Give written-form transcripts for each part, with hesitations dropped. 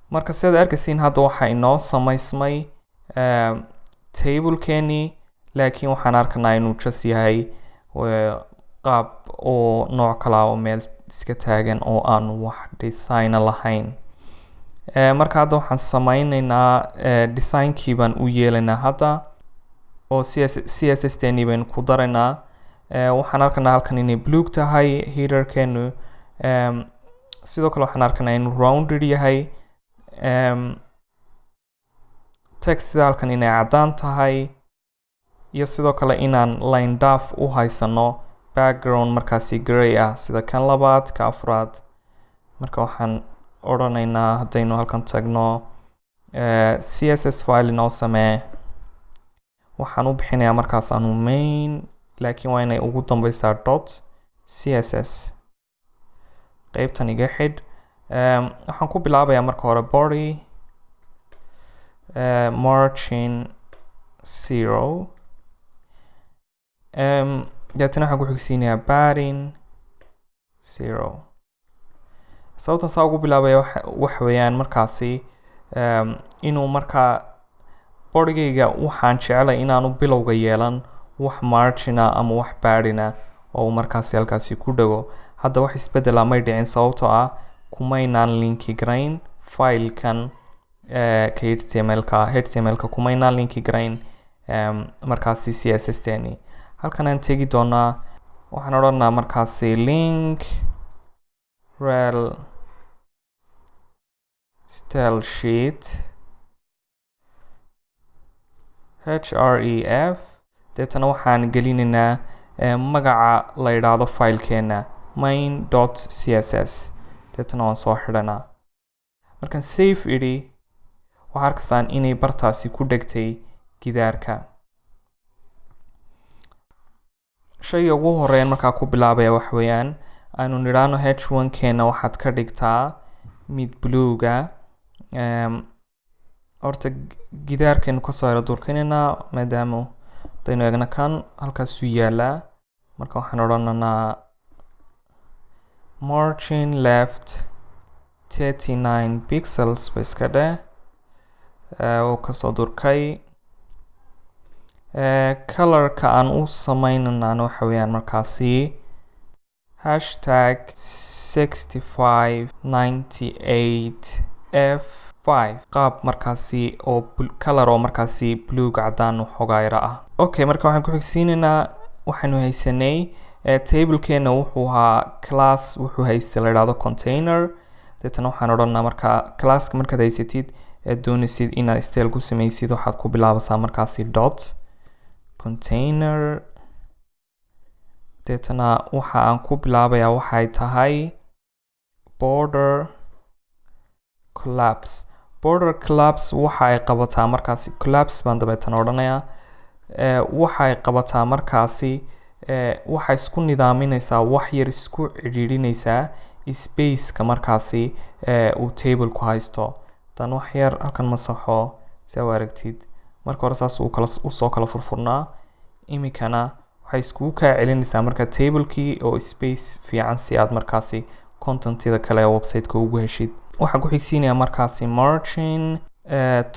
Marka sidaad arkaysiin, hadda waxaa inoo samaysmay tablekeenii, laakiin waxaan arkanaa inuu just yahay qaab oo nooc kala oo meel iska taagan oo aan wax design lahayn. Marka hadda waxaan sameyneynaa designkii baan u yeelaynaa hadda oo CSS teenii baynu ku daraynaa. Waxaan arkanaa halkan inay blue tahay headerkeenu. Sidoo kale waxaan arkanaa inuu rounded yahay. Textida halkan inay caddaan tahay iyo sidoo kale inaan linedef u haysano background markaasi grey ah, sida kan labaad, ka afraad. Marka waxaan odhanaynaa, haddaynu halkan tagno, CSS file inoo samee. Waxaan u bixinayaa markaas anu main, laakiin waa inay ugu dambeysaa .css. Qeybtan iga xidh. Waxaan ku bilaabayaa marka hore body, margin 0. Deetana waxaan ku xigsiinayaa padding 0. Sababtan saa ugu bilaabaya waxa weeyaan markaasi inuu markaa bodygayga waxaan jeclay inaanu bilowga yeelan wax margina ama wax padding-a oo uu markaasi halkaasi ku dhago. Hadda wax isbedela may dhicin, sababtoo ah kumaynaan linki garayn filekan ka HTML-ka. HTML-ka kumaynaan linki garayn markaasi CSS teeni. Halkan aan tegi doonaa, waxaan odhanaa markaasi link rel stylesheet href. Deetana waxaan gelinaynaa magaca la yidhaahdo filekeena, main.css. Deetana waan soo xidhanaa. Markaan save idhi, waxaa arkaysaan inay bartaasi ku dhegtay gidaarka. Shayga ugu horeyn markaa ku bilaabaya wax weeyaan aynu nidhaahno h1 keena waxaad ka dhigtaa mid bluega. Horta gidaarkaynu kasoo yara durkinaynaa, maadaama hadaynu eegno kan halkaasuu yaalaa. Marka waxaan odhanaynaa margin left 39 pixels ba iska dheh. Uu kasoo durkay. Colorka aan u sameynaynaana waxa weeyaan markaasi #6598F5, qaab markaasi oo color oo markaasi bluega caddaan waxoogaa yara ah. Okay, marka waxaan ku xigsiinaynaa, waxaanu haysanay tablekeena wuxuu ahaa class, wuxuu haystay la idhaahdo container. Deetana waxaan odhanaa marka classka markaad haysatid eed doonaysid inaad style ku sameysid, waxaad ku bilaabaysaa markaasi dot container. Deetana waxa aan ku bilaabayaa waxay tahay border collapse. Border collapse waxa ay qabataa markaasi, collapse baan dabeetana odhanayaa, waxa ay qabataa markaasi waxay isku nidaaminaysaa, wax yar isku cidhiidhinaysaa spaceka markaasi uu tableku haysto. Haddaan wax yar halkan masaxo si u aragtid, marka hore saas uu kala usoo kala furfurnaa, iminkana waxay iskugu kaa celinaysaa marka tablekii oo space fiican si aad markaasi contentida kale ee website-ka ugu heshid. Waxaan ku xigsiinayaa markaasi margin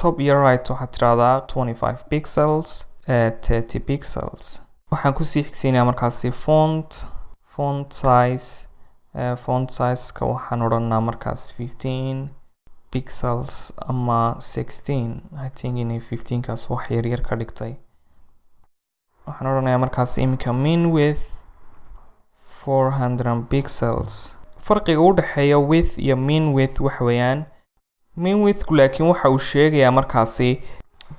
top iyo right, waxaad tirahdaa 25 pixels, 30 pixels. Waxaan kusii xigsiinayaa markaasi font size. Font sizeka waxaan odhanaa markaas 15 pixels ama 16. I think inay 15 kaas wax yaryar ka dhigtay. Waxaan odhanayaa markaas iminka min width 400 pixels. Farqiga u dhexeeya width iyo min width waxa weeyaan, min widthku laakiin waxa uu sheegayaa markaasi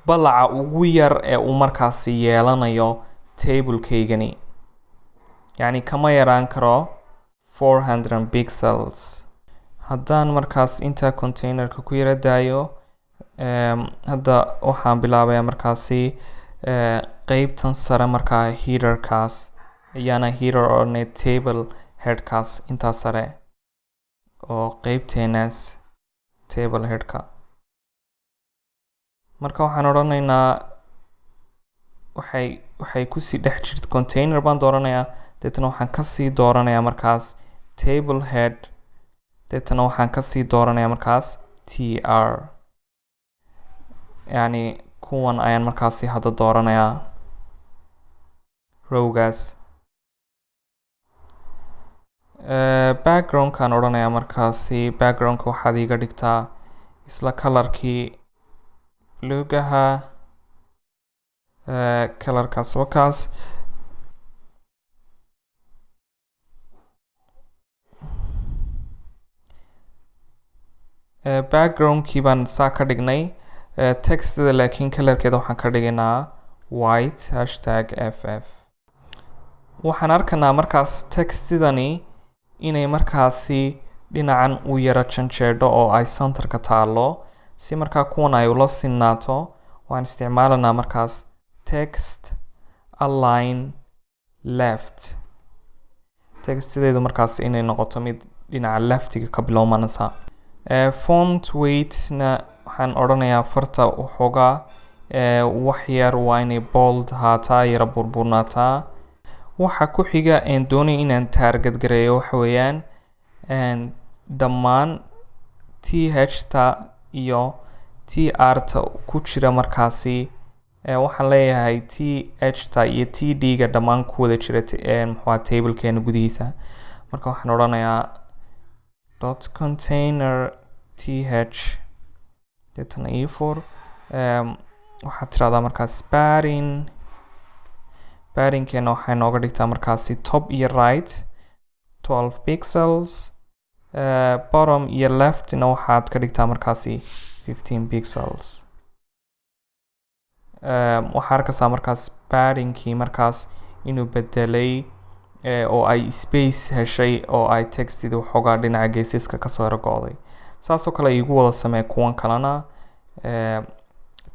balaca ugu yar ee uu markaasi yeelanayo tablekaygani, yacni kama yaraan karo 400 pixels. Haddaan markaas intaa containerka ku yara daayo, hadda waxaan bilaabayaa markaasi qeybtan sare, markaa headerkaas ayaana header odhanay, table headkaas intaa sare oo qeybteenaas table headka. Marka waxaan odhanaynaa waxay kusii dhex jirta container baan dooranayaa, deetana waxaan kasii dooranayaa markaas table head, deetana waxaan kasii dooranayaa markaas tr. Yani kuwan ayaan markaasi hadda dooranayaa, rowgaas. Backgroundkaan odhanayaa markaasi, backgroundka waxaad iiga dhigtaa isla colorkii bluegaha, colorkaas wakaas. Backgroundkii baan saa ka dhignay. Textida laakiin colorkeeda waxaan ka dhigaynaa white #FF. Waxaan arkanaa markaas textidani inay markaasi dhinacan u yara janjeedho oo ay centerka taalo. Si markaa kuwan ay ula sinaato, waan isticmaalanaa markaas text align left, textideedu markaas inay noqoto mid dhinaca leftiga ka bilowmanaysa. Font weightna waxaan odhanayaa farta waxoogaa wax yar waa inay bold haataa, yara burburnaataa. Waxa ku xiga een doonay inaan target gareeyo waxa weeyaan dhammaan th ta iyo tr ta ku jira markaasi. Waxaan leeyahay th ta iyo td ga dhammaan ku wada jira muxuu tablekeena gudihiisa. Marka waxaan odhanayaa dot container th, deetana e4. Waxaad tirahdaa markaas padding. Paddingkeena waxay nooga dhigtaa markaasi top iyo right 12 pixels, bottom iyo leftna waxaad ka dhigtaa markaasi 15 pixels. Waxaa arkaysaa markaas paddingkii markaas inuu bedelay oo ay space heshay oo ay textidii waxoogaa dhinaca geesaska kasoo yara go'day. Saasoo kale igu wada samee kuwan kalena,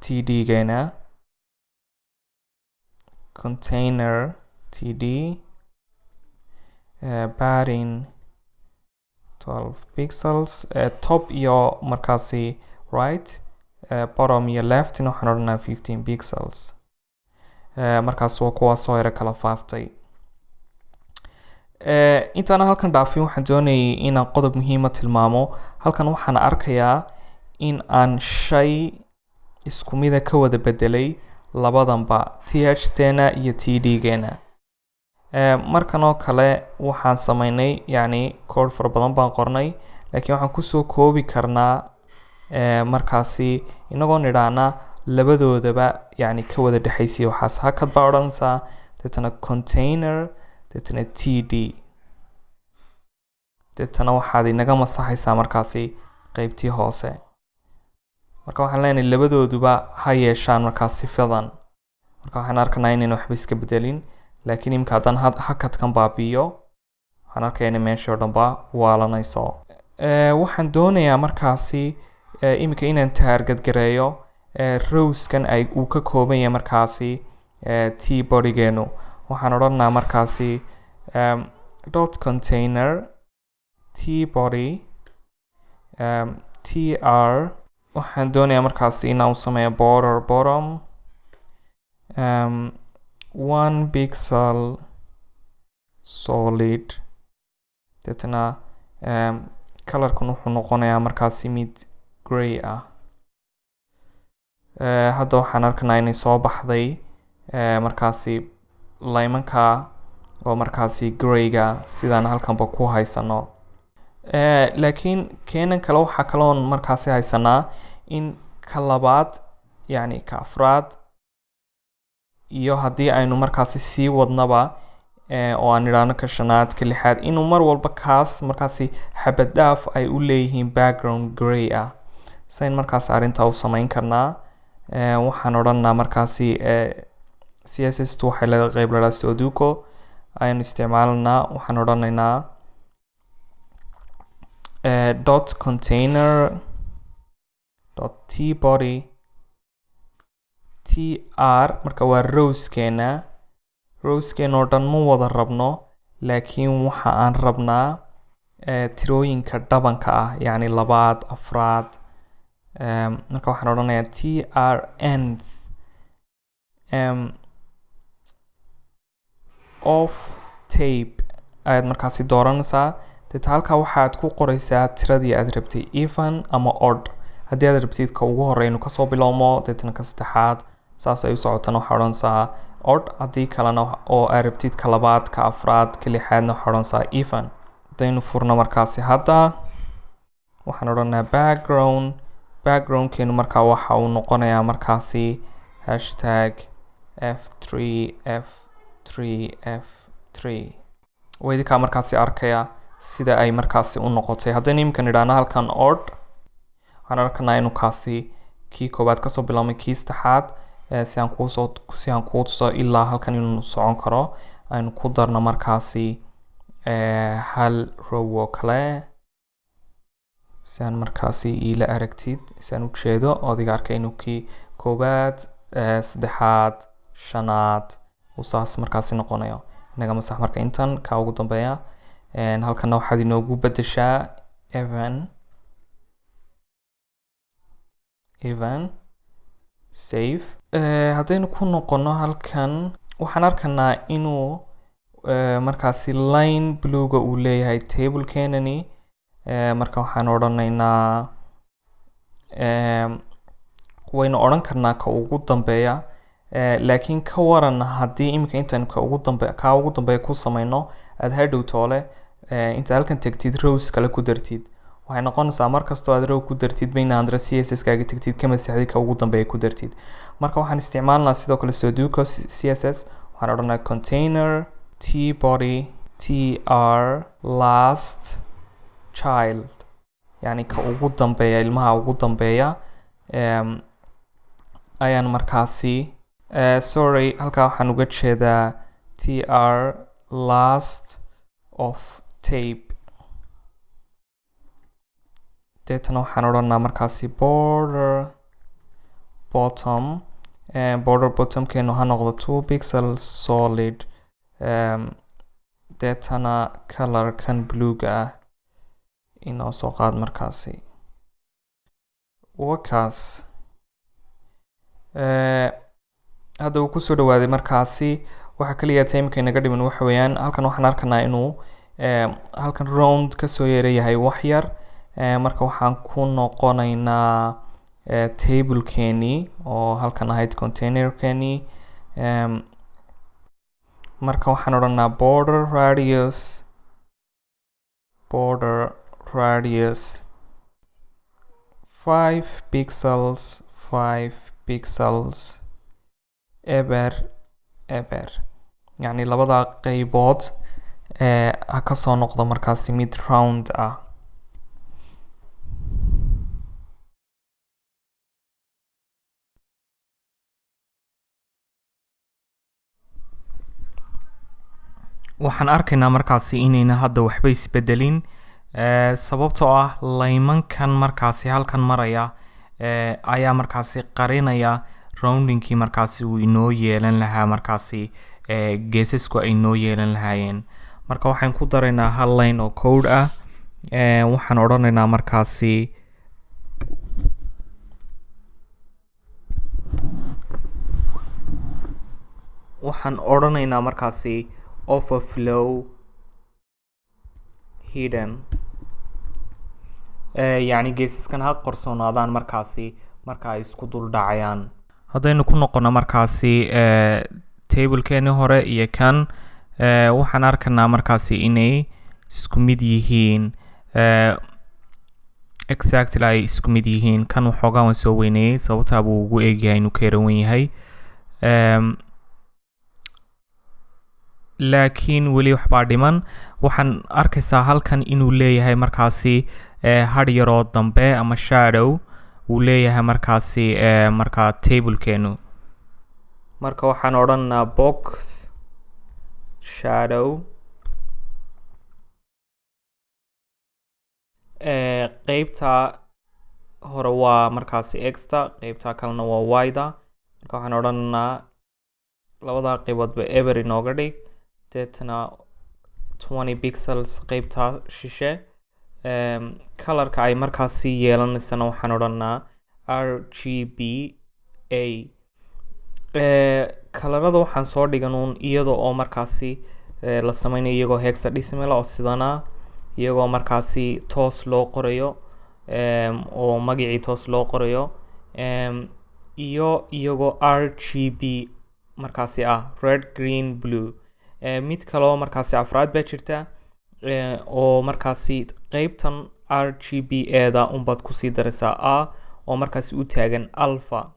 td geena, container td, padding 12 pixels, top iyo markaasi right, bottom iyo leftna waxaan odhanaa 15 pixels. Markaas waa kuwaas soo yara kala faaftay. Intaana halkan dhaafin, waxaan doonayay inaan qodob muhiima tilmaamo. Halkan waxaan arkayaa in aan shay isku mida ka wada bedelay labadanba, th teena iyo td geena. Markan oo kale waxaan sameynay, yacni, code fara badan baan qornay, laakiin waxaan kusoo koobi karnaa markaasi inagoo nidhaahna labadoodaba, yacni, ka wada dhexaysiya. Waxaas hakad baa odhanaysaa, deetana container, deetana td, deetana waxaad inaga masaxaysaa markaasi qeybtii hoose. Marka waxaan leenahay labadooduba ha yeeshaan markaas sifadan. Marka waxaan arkanaa inayna waxba iska bedelin, laakiin imika haddaan hakadkan baabi'iyo, waxaan arkaya inay meeshii oo dhan ba waalanayso. Waxaan doonayaa markaasi iminka inaan target gareeyo rowskan ay uu ka kooban yahay markaasi t bodygeenu. Waxaan odhanaa markaasi dot container t body tr. Waxaan doonayaa markaasi inaan u sameeyo border bottom 1 pixel solid, deetna colorkan wuxuu noqonayaa markaasi mid grey ah. Hadda waxaan arkanaa inay soo baxday markaasi laymanka oo markaasi greyga sidaan halkanba ku haysano. Laakiin keenan kale waxaa kaloon markaasi haysanaa in ka labaad, yacni ka afraad, iyo haddii aynu markaasi sii wadnaba oo aan idhaahno ka shanaad, ka lixaad, inuu mar walba kaas markaasi xabad dhaaf ay u leeyihiin background grey ah. Sayn markaas arrintaa u samayn karnaa? Waxaan odhanaa markaasi CSS tu waxay leedahay qeyb la dhaha pseudo ayaynu isticmaalanaa. Waxaan odhanaynaa dot container dot t body tr. Marka waa rowskeena. Rowskeena oo dhan ma wada rabno, laakiin waxa aan rabnaa tirooyinka dhabanka ah, yacni labaad, afraad. Marka waxaan odhanayaa tr nth of type ayaad markaasi dooranaysaa. Deeta halkaa waxaad ku qoraysaa tiradii aad rabtay, even ama odd. Haddii aad rabtid ka ugu horeeya inuu kasoo bilowmo, deetana ka saddexaad saas ay u socotana, waxaa odhanaysaa odd. Haddii kalena oo aad rabtid ka labaad, ka afraad, ka lixaadna, waxaa odhanaysaa even. Haddaynu furno markaasi hadda, waxaan odhanayaa background. Backgroundkeenu markaa waxa uu noqonayaa markaasi #F3F3F3. Waa idinkaa markaasi arkaya sida ay markaasi u noqotay. Haddaynu iminka nidhaahno halkan odd, waxaan arkanaa inuu kaasi kii koowaad kasoo bilaabmay kii saddexaad. Si aan kuu tuso ilaa halkan inuu socon karo, aynu ku darno markaasi hal row oo kale, si aan markaasi iila aragtid, si aan ujeedo oo adiga arkay inuu kii koowaad, saddexaad, shanaad uu saas markaasi noqonayo. Inaga masax marka intan ka ugu dambeeya. Halkana waxaad inoogu bedeshaa even, even, save. Haddaynu ku noqono halkan, waxaan arkanaa inuu markaasi line bluega uu leeyahay tablekeenani. Marka waxaan odhanaynaa, waynu odhan karnaa ka ugu dambeeya, laakiin ka waran haddii iminka intaan ka ugu dambe kaa ugu dambeeya ku sameyno, aad hadhow toole inta halkan tegtid rows kale ku dartid? Waxay noqonaysaa mar kastoo aad row ku dartid bayna andra CSS kaaga tegtid, ka masaxdid, ka ugu dambeeya ku dartid. Marka waxaan isticmaalnaa sidoo kale Sudoku CSS. Waxaan odhanaa container t body tr last child, yani ka ugu dambeeya, ilmaha ugu dambeeya ayaan markaasi, sorry, halkaa waxaan uga jeedaa tr last of type. Deetana waxaan odhanaa markaasi border bottom. Border bottomkeenu ha noqdo 2 pixel solid. Deetana colorkan bluega ah inoo soo qaad markaasi. Wakaas hadda uu kusoo dhawaaday markaasi. Waxa kaliya timeka inaga dhiman waxa weeyaan halkan waxaan arkanaa inuu halkan round kasoo yeerayahay wax yar. Marka waxaan ku noqonaynaa tablekeenii oo halkan ahayd containerkeenii. Marka waxaan odhanaa border radius 5 pixels, 5 pixels, eber eber, yacni labada qeybood ha kasoo noqdo markaasi mid round ah. Waxaan arkaynaa markaasi inayna hadda waxba isbedelin, sababtoo ah laymankan markaasi halkan maraya ayaa markaasi qarinaya roundingkii markaasi uu inoo yeelan lahaa, markaasi geesasku ay inoo yeelan lahaayeen. Marka waxaan ku daraynaa hal line oo code ah. Waxaan odhanaynaa markaasi overflow hidden, yacni geesaskan ha qorsoonaadaan markaasi marka ay isku dul dhacayaan. Haddaynu ku noqono markaasi tablekeeni hore iyo kan, waxaan arkanaa markaasi inay isku mid yihiin, exactly ay isku mid yihiin. Kan waxoogaa waan soo weyneeyey, sababtaa buu ugu eegyahay inuu ka yarawan yahay, laakiin weli waxbaa dhiman. Waxaan arkaysaa halkan inuu leeyahay markaasi hadh yaroo dambe ama shadow uu leeyahay markaasi markaa tablekeenu. Marka waxaan odhanaa box shadow, qeybta hore waa markaasi xta, qeybta kalena waa y-da. Marka waxaan odhanaa labada qeyboodba eber inooga dhig, deetana 20 pixels qeybta shishe. Colorka ay markaasi yeelanaysana waxaan odhanaa RGBA. Kalarada waxaan soo dhigan uun iyada oo markaasi la sameynayo iyagoo hexadecimal oo sidana, iyagoo markaasi toos loo qorayo. oo magacii toos loo qorayo, iyo iyagoo RGB markaasi ah, red, green, blue. Mid kaloo markaasi afraad baa jirta, oo markaasi qeybtan RGB eda unbaad kusii daraysaa A, oo markaasi u taagan alpha,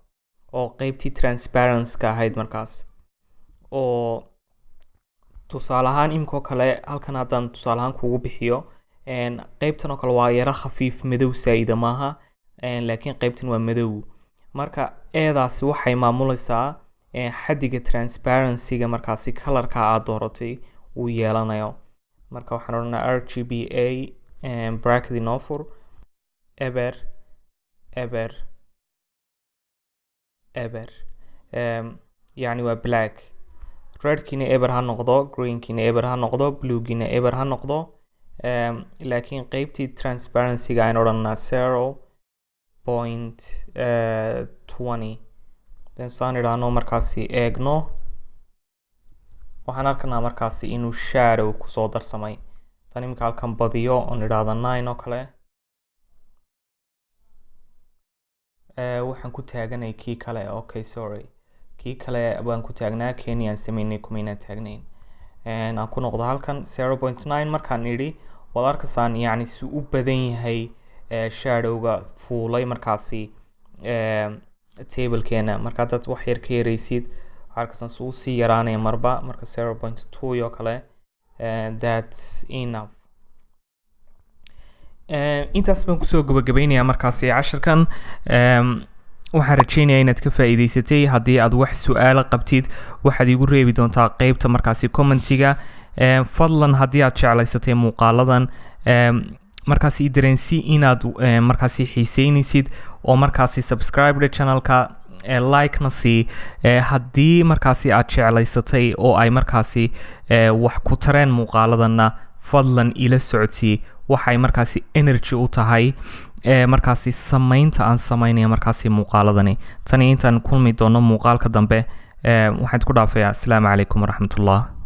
oo qeybtii transparency-ka ahayd markaas. Oo tusaale ahaan iminkoo kale halkan haddaan tusaale ahaan kugu bixiyo, qeybtan oo kale waa yaro khafiif, madow saa-ida maaha, laakiin qeybtan waa madow. Marka eedaasi waxay maamuleysaa xaddiga transparency-ga markaasi colorka aad dooratay uu yeelanayo. Marka waxaan odhanaa RGBA, bracket inoo fur, eber, eber, eber, yacni waa black. Redkiina eber ha noqdo, greenkiina eber ha noqdo, bluegiina eber ha noqdo, laakiin qeybtii transparency-ga aynu odhanaa 0.20. Then saan idhaahno markaasi eegno, waxaan arkanaa markaasi inuu shadow kusoo darsamay. Tan iminka halkan badiyo oon idhaahdo 9 oo kale, waxaan ku taaganay kii kale. Okay, sorry, kii kale baan ku taagnaa, keni aan sameynay kumaynaan taagnayn. Aan ku noqdo halkan 0.9 markaan idhi, waad arkaysaan yacni si u badan yahay shadowga fuulay markaasi tablekeena. Marka haddaad wax yar ka yaraysid, waxaa arkaysaan si usii yaraanaya marba. Marka 0.2 oo kale, that's enough. Intaas baan kusoo gabagabeynayaa markaasi casharkan. Waxaan rajeynayaa inaad ka faa'iideysatay. Haddii aad wax su-aalo qabtid, waxaad iigu reebi doontaa qeybta markaasi commentiga. Fadlan haddii aad jeclaysatay muuqaaladan, markaasi i dareensii inaad markaasi xiiseynaysid, oo markaasi subscribe channelka, like-na sii haddii markaasi aad jeclaysatay oo ay markaasi wax ku tareen muuqaaladanna. Fadlan ila socodsii, waxay markaasi energy u tahay markaasi samaynta aan samaynaya markaasi muuqaaladani. Tani intaan kulmi doono muuqaalka dambe, waxaan ku dhaafayaa asalaamu calaykum waraxmatullah.